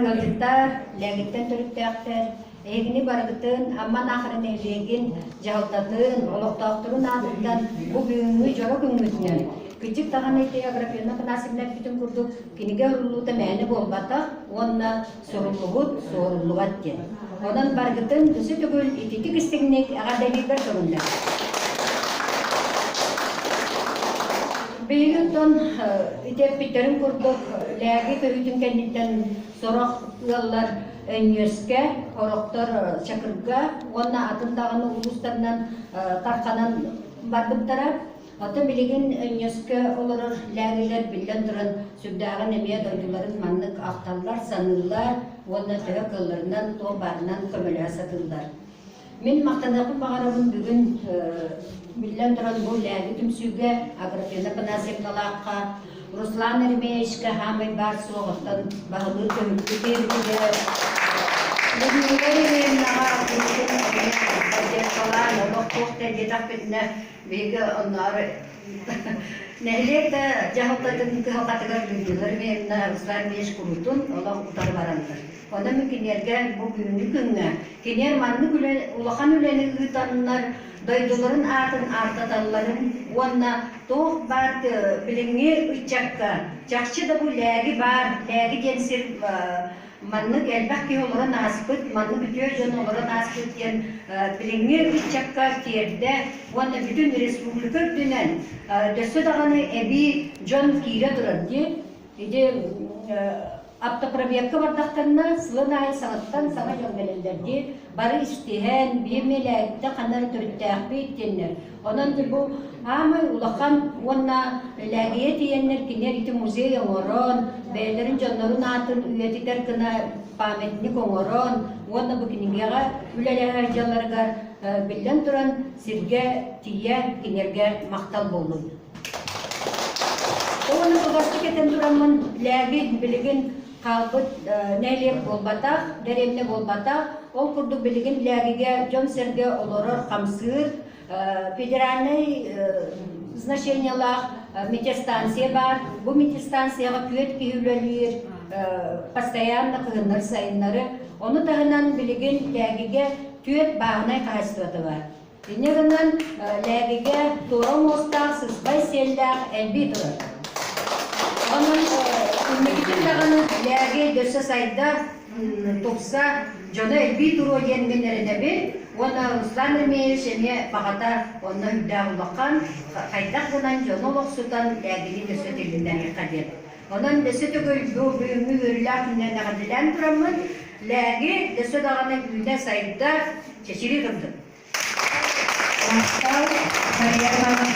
Ыалдьыттар, Лээгиттэн төрүттээхтэр, эһигини барыгытын Амма Наахара нэһилиэгин дьаһалтатын, олохтоохторун аатыттан бу бүгүҥҥү дьоро күҥҥүтүнэн, кырдьык даҕаны ити Аграфена Афанасьевна эппитин курдук, кинигэ уһуллуута мээнэ буолбатах уонна суруллубут, суоруллубат диэн. Онон барыгытын өссө төгүл ититик истиҥник эҕэрдэлиирбэр көҥүллээх. Биһиги оттон ити эппиттэрин курдук Лээги көһүүтүн кэнниттэн сорох ыаллар Өнньүөскэ, сорохтор Чакырга уонна атын даҕаны улуустарынан тарханан барбыттара. Оттон билигин Өнньүөскэ олорор лээгилэр биллэн туран сүрдээҕин эмиэ дойдуларын маннык ахталлар, саныыллар уонна төһө кыалларынан, туох баарынан көмөлөһө сатыыллар. Мин махтаныахпын баҕарабын бүгүн биллэн туран бу Лээги түмсүүгэ Аграфена Афанасьевналаахха, Руслан Еремеевичка хаамай баар суох оттон баһылыыр көмүллү биэрбитигэр Людмила Еремеевнаҕа поддержкалаан олох туох да диэтэхпитинэ биһиги оннооҕор нэһилиэк да дьаһалтатын кыһалҕатыгар Людмила Еремеевна Руслан Еремеевич куруутун олох утары бараллар. Онон мин кинилэргэ бу бүгүҥҥү күҥҥэ кинилэр маннык үлэ, улахан үлэни ыытаннар дойдуларын аатын ааттаталларын уонна туох баар билиҥҥи ыччакка чахчы да бу лээги баар, лээги диэн сир маннык элбэх киһи олорон ааспыт, маннык үтүө дьон олорон ааспыт диэн билиҥҥи ыччакка тиэрдэ уонна бүтүн республика үрдүнэн өссө даҕаны эбии дьон киирэ турар дии. Ити Автопробекка бардахтарына сылын аайы саҥаттан саҥа дьон кэлэллэр дии, бары истиһэн, биир мэлээттэ ханна эрэ төрүттээхпит диэннэр. Онон дьэ бу аамай улахан уонна Лээгийэ тиийэннэр кинилэр ити музей оҥорон, бэйэлэрин дьоннорун аатын үйэтитэр гына памятник оҥорон уонна бу кинигэҕэ үлэлэһэр дьалларыгар биллэн туран сиргэ тиийэ кинилэргэ махтал буоллун. Уонна кылгастык этэн тураммын, Лээги билигин хаалбыт нэһилиэк буолбатах, дэриэбинэ буолбатах. Ол курдук билигин Лээгигэ дьон-сэргэ олорор, хамсыыр, федеральнай значениелаах метеостанция баар. Бу метеостанцияҕа түөрт киһи үлэлиир, постоянно кыһыннары-сайыннары. Ону таһынан билигин Лээгигэ түөрт бааһынай хаһаайыстыбата баар. Инньэ гынан Лээгигэ туора муостаах, сыспай сиэллээх элбии турар. Онон инникитин даҕаны Лээги өссө сайда, тупса, дьоно элбии туруо диэн мин эрэнэбин. Уонна Руслан Еремеевич эмиэ баҕата онно үрдээх улахан, хайдах гынан дьону олохсутан Лээгини өссө тилиннэриэххэ диэн. Онон өссө төгүл бу бүгүҥҥү үөрүүлээх күнүнэн эҕэрдэлээн тураммын, Лээги өссө даҕаны үүнэ-сайда, чэчирии турдун! Махтал, Мария Ивановна.